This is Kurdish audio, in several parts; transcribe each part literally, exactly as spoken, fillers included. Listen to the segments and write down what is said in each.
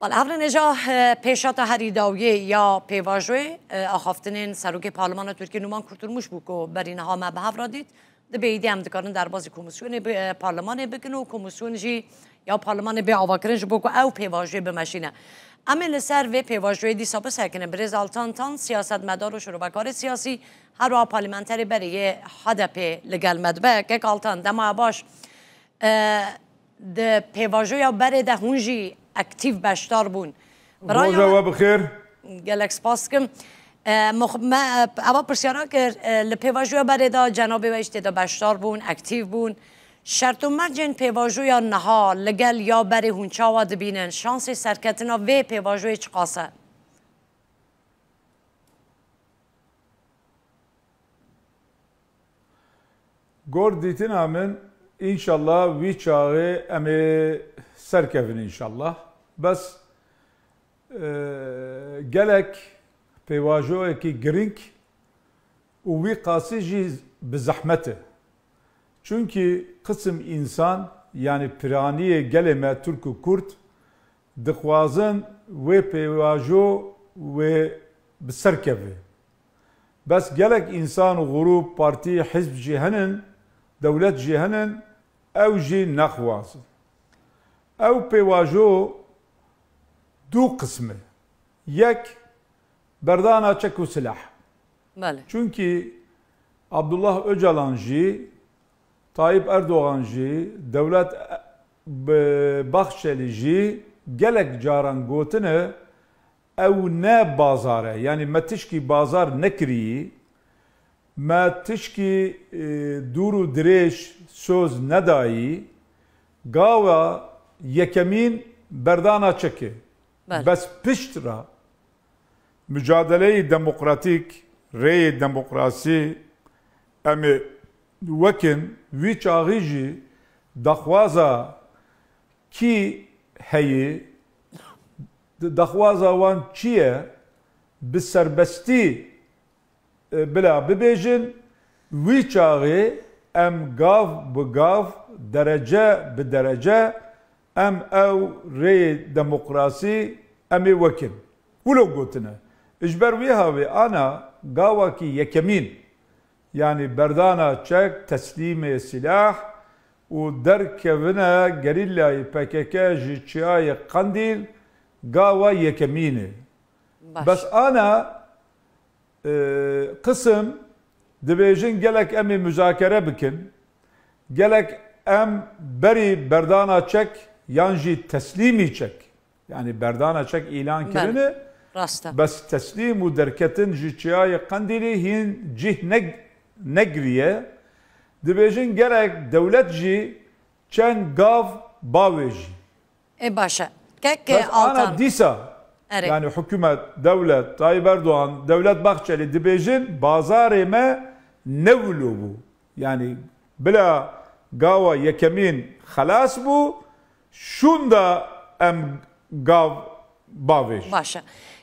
Bal, ev rênêja, e, pêşata herî dawiyê ya pêvajoyê, e, axaftinên Serokê Parlemana Tirkiyê Numan Kurtulmuş bû ku berî niha me bi hev re dît. Dibê îdî em dikarin derbazî komîsyonê bi, e, parlemanê bikin û komîsyon jî ya parlemanê bê avakirin ji bo ku ew pêvajoyê bimeşîne. Em ê li ser vê pêvajoyê dîsa bisekinin. Birêz Altan Tan, siyasetmedar û şirovekarê siyasî, her wiha parlamenterê berê yê H D P li gel me dibe. Kek Altan, dema baş. E, di pêvajoya berê de hûn jî aktîf beşdar bûn. Bi raya Roja me we bi xêr. Gelek spas dikim. E, mix-, me, e, eva pirsyara kir, e, li pêvajoya berê de cenabê we jî tê de beşdar bûn, aktîf bûn. Şert û mercên pêvajoya niha li gel ya berê hûn çawa dibînin? Şansê serketina vê pêvajoyê çiqas e? Gor dîtina min, înşallah wî çaxê em ê serkevin înşallah. Bes, e, gelek pêvajoyekî girîng û wî qasî jî bi zehmet e. Çunkî qisim însan, yanî piraniyê gelê me Tirk û Kurd, dixwazin wê pêvajo wê bi ser keve. Bes gelek însan û grûp, partî, hizb jî henin, dewlet jî henin, ew jî nexwazin. Ew pêvajo du qism e. Yek, berdana çek û silah. Belê. Çunkî Abdullah Ocalan jî, Tayyip Erdogan jî, Dewlet Bahçeli jî gelek caran gotine, ew ne bazar e. Yanî me tişkî bazar nekirî, me tişkî, e, dûr û dirêj soz nedayî. Gawa yekemîn berdana çekê. Belê. Bes pişt re Mucadeleyê demokratîk, rêyê demokrasî em ê wekin, wî çaxî jî daxwaza kî heye, di-, daxwaza wan çi ye, bi serbestî, e, bila bibêjin, wî çaxê em gav bi gav, derece bi derece, em ew rêyê demokrasî em ê wekin. Wilo gotine. Ji ber wî havê ana gawakî yekemîn, yanî berdana çek, teslîmê silah û derkevine gerîlayê P K K ji Çiyayê Qendîl, gawa yekemîn e. Baş. Bes ana, e, qisim dibêjin gelek em ê muzakere bikin, gelek em berî berdana çek yan jî teslîmî çek, yanî berdana çek îlan Belê. kirine, Rast e. bes teslîm û derketin ji Çiyayê Qendîlê hîn cih ne-, negiriye. Dibêjin gerek dewlet jî çend gav bavêjî. Ê baş e. Kek Bes ana Altan. dîsa, Erê. yanî hikûmet, dewlet, Tayyip Erdogan, Dewlet Bahçeli dibêjin, bazarê me ne wilo bû. Yanî bila gawa yekemîn xelas bû, şûnda em gav bavêjin. Baş e.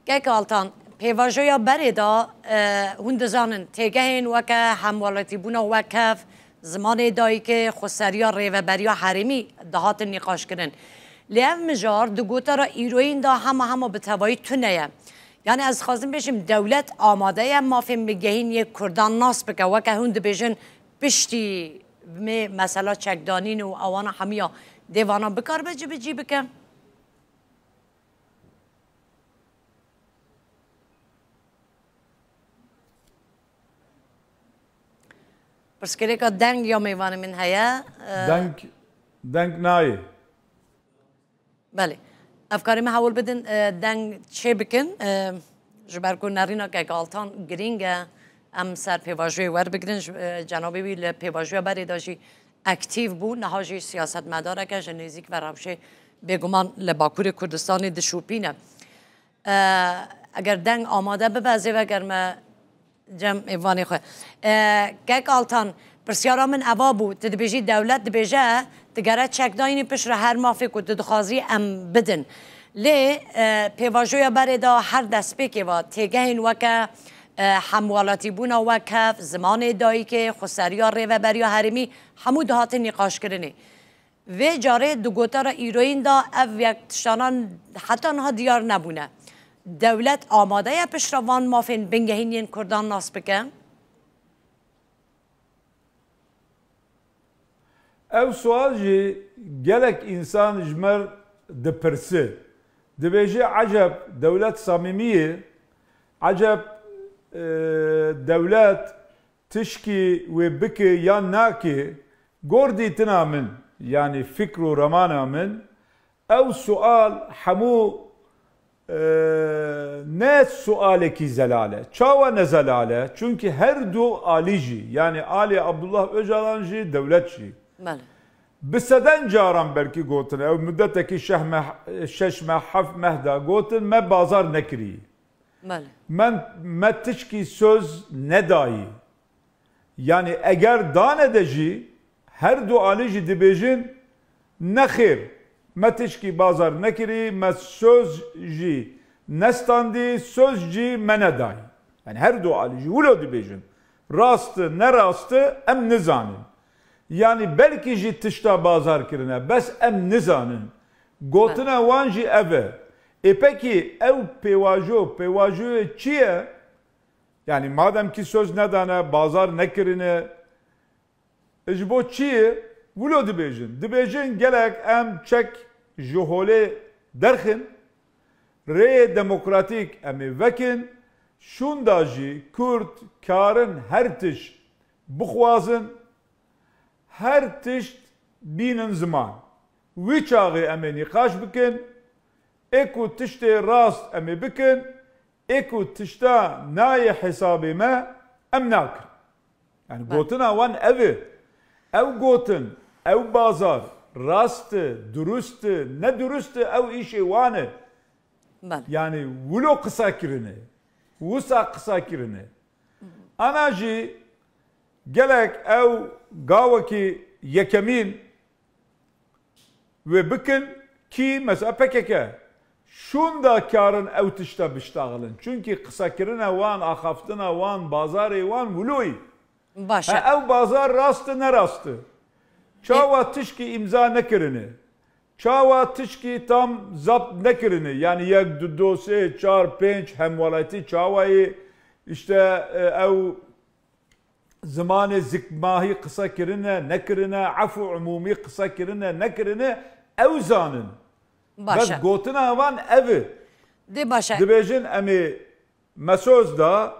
Kek Altan, pêvajoya berê de, e, hûn dizanin, têgehên weke hemwelatîbûna wekhev, zimanê dayikê, xweseriya rêveberiya herêmî dihatin nîqaşkirin. Lê ev mijar di gotara îroyîn de hema hema bi tevayî tune ye. Yanî ez dixwazim bêjim, dewlet amade ye mafên bigehîn yê Kurdan nas bike, weke hûn dibêjin piştî mê mesela çekdanîn û ewana hemiya dê vana bikaribe cibicî bike? Pirsgirêka deng ya mêvanê min heye. E, Deng, deng nayê. Belê. Ev karê me hewl bidin, e, deng çê bikin. E, ji ber ku nerîna Kek Altan girîng e, em ser pêvajoyê werbigirin. Ji, e, cenabê wî li pêvajoya berê de jî aktîf bû. Niha jî siyasetmedareke ji nêzîk ve rewşê bêguman li Bakurê Kurdistanê dişopîne. E, eger deng amade bibe, ez ê vegerime cem êvanê xwe. E, Kek Altan, pirsyara min eva bû. Tu dibêjî dewlet dibêje, tu gere çekdayînî piştre her mafê ku tu dixwazî em bidin. Lê, e, pêvajoya berê de her destpêkê ve têgehên weke, e, hemwelatîbûna wekhev, zimanê dayikê, xweseriya rêveberiya herêmî hemû dihatin nîqaşkirinê. Vê carê di gotara îroyîn de ev yek tiştanan heta niha diyar nebûne. Dewlet amade ye piştre van mafên bingehîn yên Kurdan nas bike? Ev sual jî gelek însan ji me re dipirse. Dibêje, eceb dewlet samîmî ye? Eceb, e, dewlet tişkî wê bike yan nake? Gor dîtina min, yanî fikr û remana min, ew sual hemû, e, ne sualekî zelal e. Çawa ne zelal e? Çunkî her du alî jî, yanî alî Abdullah Ocalan jî, dewlet jî, Belê. bi seden caran belkî gotin, ew mudetekî şeh meh-, şeş meh, heft meh da gotin, me bazar nekirî. Belê. Me, me tişkî söz nedayî. Yanî eger dane de jî, her du alî jî dibêjin, nexêr, me tişkî bazar nekirî, me söz jî nestandî, söz jî me nedayî. Yanî her du alî jî wilo dibêjin. Rast e, ne rast e, em nizanin. Yanî belkî jî tişta bazar kirine, bes em nizanin. Gotina wan jî ev e. Ê pekî ew pêvajo, pêvajoyê çi ye? Yanî madem kî söz nedane, bazar nekirine, ji bo çi ye? Wilo dibêjin. Dibêjin gelek em çek ji holê derxin, rêyê demokratîk em ê vekin, şûnda jî Kurd karin her tişt bixwazin, her tişt bînin ziman. Wî çaxê em ê nîqaş bikin, ê ku tiştê rast em ê bikin, ê ku tişta nayê hesabê me, em nakin. Yani Belê. gotina wan ev e. Ew gotin, ew bazar rast e, durust e, ne durust e, ew îşê wan e. Belê. Yani wilo qisa kirine, wisa qisa kirine. Ana jî gelek ew gawekî yekemîn wê bikin kî mesela P K K. Şûnda karin ew tişta biştaxilin. Çunkî qisekirina wan, axaftina wan, bazarê wan wilo yî. Baş e. Ha, ew bazar rast e, ne rast e? Çawa tişkî îmza nekirine? Çawa tişkî tam zapt nekirine? Yani yek, du, do, sê, çar, pênc hemwelatî çawa yê işte, e, ew zimanê zikmahî qise kirine, nekirine, efû umûmî qise kirine, nekirine, ew zanin. Baş e. Bes gotina wan ev e. Dê baş e. Dibêjin em ê me söz da,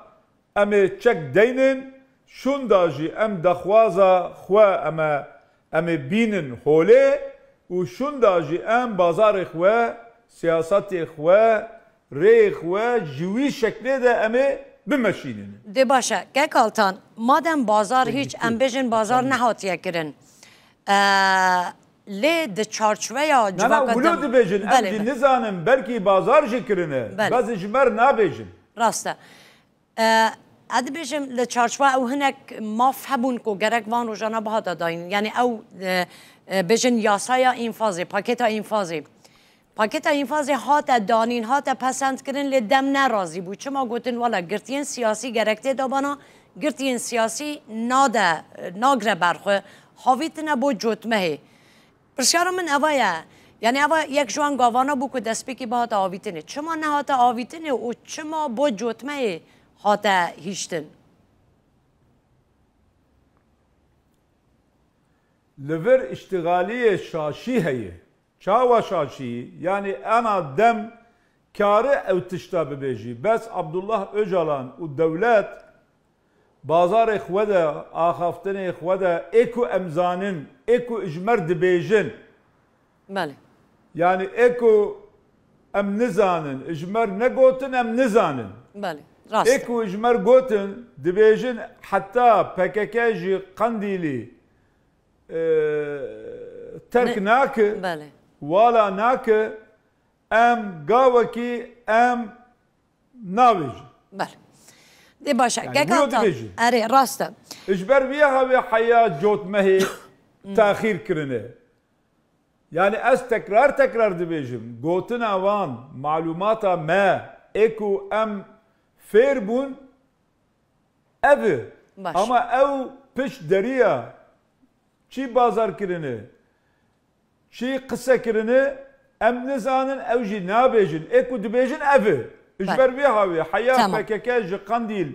em ê çek deynin, şûnda jî em daxwaza xwe em e, em ê bînin holê û şûnda jî em bazarê xwe, siyasetê xwe, rêyê xwe ji wî şeklê de em ê bimeşînin. Dê baş e. Kek Altan, madem bazar Peki, hîç, em bêjin bazar efendim. nehatiye kirin. Ee, lê di çarçoveya Na, na, civaka wilo dem- dibêjin, em Belê, jî belê. nizanin, belkî bazar jî kirine. Belê. Bes ji me re nabêjin. Rast e. Ee, ez dibêjim li çarçoveya ew hinek maf hebûn ku gerek van rojana bihata dayîn. Yani ew, e, e, bêjin yasaya înfazê, pakêta înfazê. Pakêta înfazê hate danîn, hate pesendkirin, lê dem ne razî bû. Çima gotin, wela girtiyên siyasî gerek tê dabana, girtiyên siyasî nade, nagre ber xwe, havîtine bo cotmehê. Pirsyara min eva ye, yanî eva yek ji wan gavana bû ku destpêkî bihate avîtinê. Çima nehate avîtinê û çima bo cotmehê hate hiştin? Li vir îştixaliyê şaşî heye. Çawa şaşî? Yanî ena dem kare ew tişta bibêjî. Bes Abdullah Ocalan û dewlet bazarê xwe de, axaftinê xwe de, ê ku em zanin, ê ku ji me re dibêjin. Belê. Yanî ê ku em nizanin, ji me re negotin, em nizanin. Belê, rast e. Ê ku ji me re gotin, dibêjin heta P K K jî Qendîlî, e, terk Ne- nake, Belê. wala nake, em gawekî em nabêjin. Belê. Dê baş e. Yani Kek bunu Altan. dibêjin. Erê, rast e. Ji ber vê havê heya cotmehê taxîr kirine. Yani ez tekrar tekrar dibêjim. Gotina wan, malûmata me, ê ku em fêr bûn, ev e. Baş. Ama ew pişt deriya çi bazar kirine, Çi qise kirine, em nizanin, ew jî nabêjin. Ê ku dibêjin ev e. Ji Belê. ber vê hawê heya Tamam. P K K ji Qandîl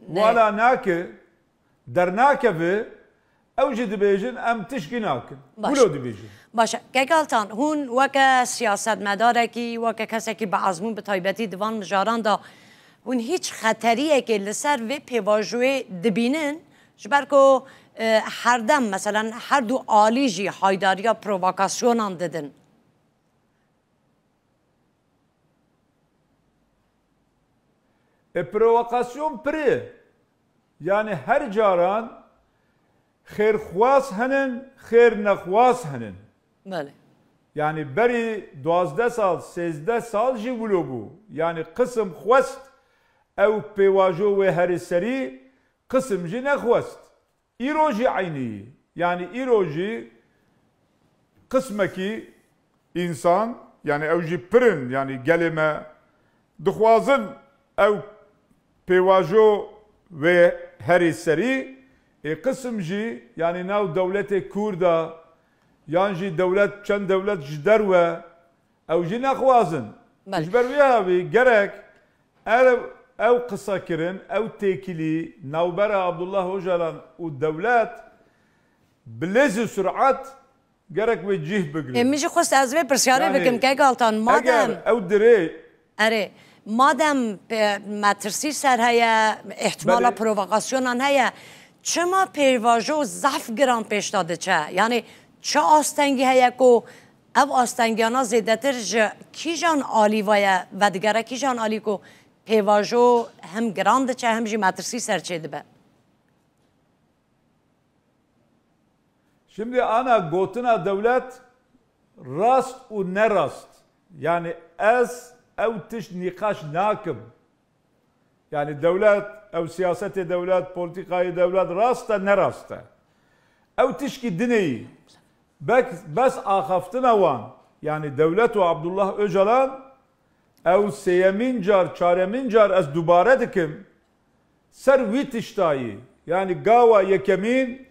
Ne. wala nake, dernakeve, ew jî dibêjin em tişkî nakin. Baş. Wilo dibêjin. Baş e. Kek Altan, hûn weke siyasetmedarekî, weke kesekî bi ezmûn bi taybetî di van mijaran de hûn hîç xeteriyekê li ser vê pêvajoyê dibînin? Ji ber ku, e, herdem, meselen, her du alî jî haydariya provokasyonan didin. E, provokasyon pir e. Yani her caran xêrxwaz henin, xêrnexwaz henin. Belê. Yani berî duwazdeh sal, sêzdeh sal jî wilo bû. Yani qisim xwest ew pêvajo wê herî serî, qisim jî nexwest. Îro jî eynî. Yani îro jî qismekî însan, yani ew jî pir in, yani gelê me dixwazin ew pêvajo wê herî serî, ê qisim jî, yani nav dewletê Kûr de, yan jî dewlet, çend dewlet ji derve, ew jî nexwazin. Belê. Ji ber wê havî gerek ev, ew qisekirin, ew têkilî navbera Abdullah Ocalan û dewlet bi lez û surat gerek wê cih bigrin. Ê, min jî xwest ez vê pirsyarê Yani, bikim, Kek Altan, madem eger ew dirê Erê, madem pe-, metirsî ser heye, ihtimala Belê. provokasyonan heye, çima pêvajo zehf giran pêş de diçe? Yani çi astengî heye ku ev astengiyana zêdetir ji kîjan alî ve ye vedigere, kîjan alî ku pêvajo hem giran diçe hem jî metirsî ser çêdibe? Şimdi ana gotina dewlet rast û nerast. Yani ez ew tişt nîqaş nakim. Yani dewlet, ew siyasetê dewlet, polîtîkayê dewlet rast e, nerast e. Ew tişkî dinê yî. Bek-, bes axaftina wan, yani dewlet û Abdullah Ocalan, ew sêyemîn car, çaremîn car ez dubare dikim, ser wî tiştayî, yani gawa yekemîn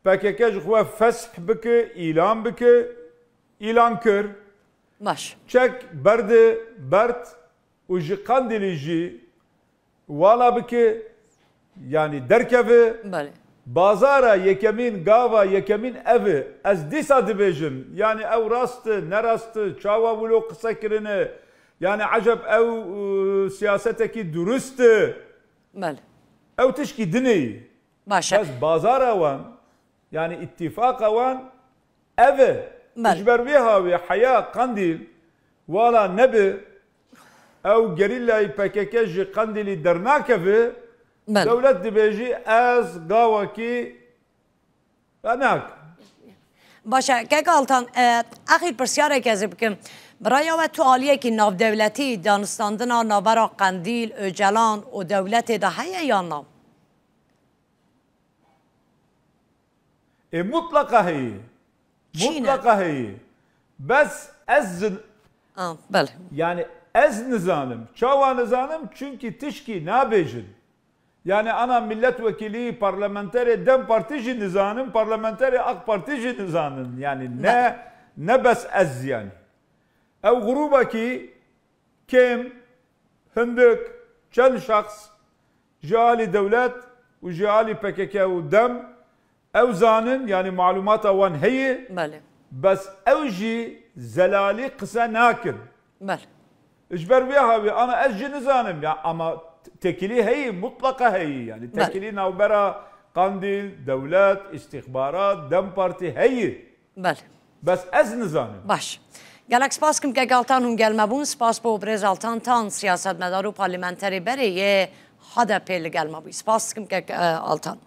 P K K ji xwe fesh bike, îlan bike, îlan kir. Baş. Çek berde, berd û ji Qandîlî jî wala bike, yani derkeve. Belê. Bazara yekemîn, gava yekemîn ev e. Ez dîsa dibêjim, yani ew rast e, nerast e, çawa wilo qise kirine, yani eceb ew, e, siyasetekî durust e. Belê. Ew tişkî dinê yî. Baş e. Bes bazara wan, yani îtîfaqa wan ev e. Belê. Ji ber vê hawê heya Qandîl wala nebe, ew gerîlayî P K K ji Qandîlî dernakeve, Belê. dewlet dibêjî ez gawekî venak. Baş e, Kek Altan, e, axîr pirsyarek ez ê bikim. Bi raya we tu aliyekî navdewletî danistandina navbera Qandîl, Ocalan û dewletê de heye yan na? E, mutlaqa heye. Çî ne? Mutlaqa heye. Bes ez zin-, A, belê. yani ez nizanim. Çawa nizanim? Çünkü tişkî nabêjin. Yani ana milletvekilî, parlamenterê DEM Partî jî nizanim, parlamenterê AK Partî jî nizanin. Yani ne, Belê. ne bes ez yani. Ew grûbekî kêm, hindik, çend şexs ji alî dewlet û ji alî P K K û DEM ew zanin, yani malûmata wan heye, Belê. bes ew jî zelalî qise nakin. Belê. Ji ber vê havê, ana ez jî nizanim ya, ama t-, tekilî heye, mutlaqa heye, yani Belê. tekilî navbera Qandîl, dewlet, îstîxbarat, DEM Partî heye. Belê. Bes ez nizanim. Baş. Gelek spas kim Kek Altan hûn gel me bûn. Spas bo birêz Altan Tan, siyasetmedar û parlamenterê berê yê H D P li gel me bû. Spas kim Kek, e, Altan.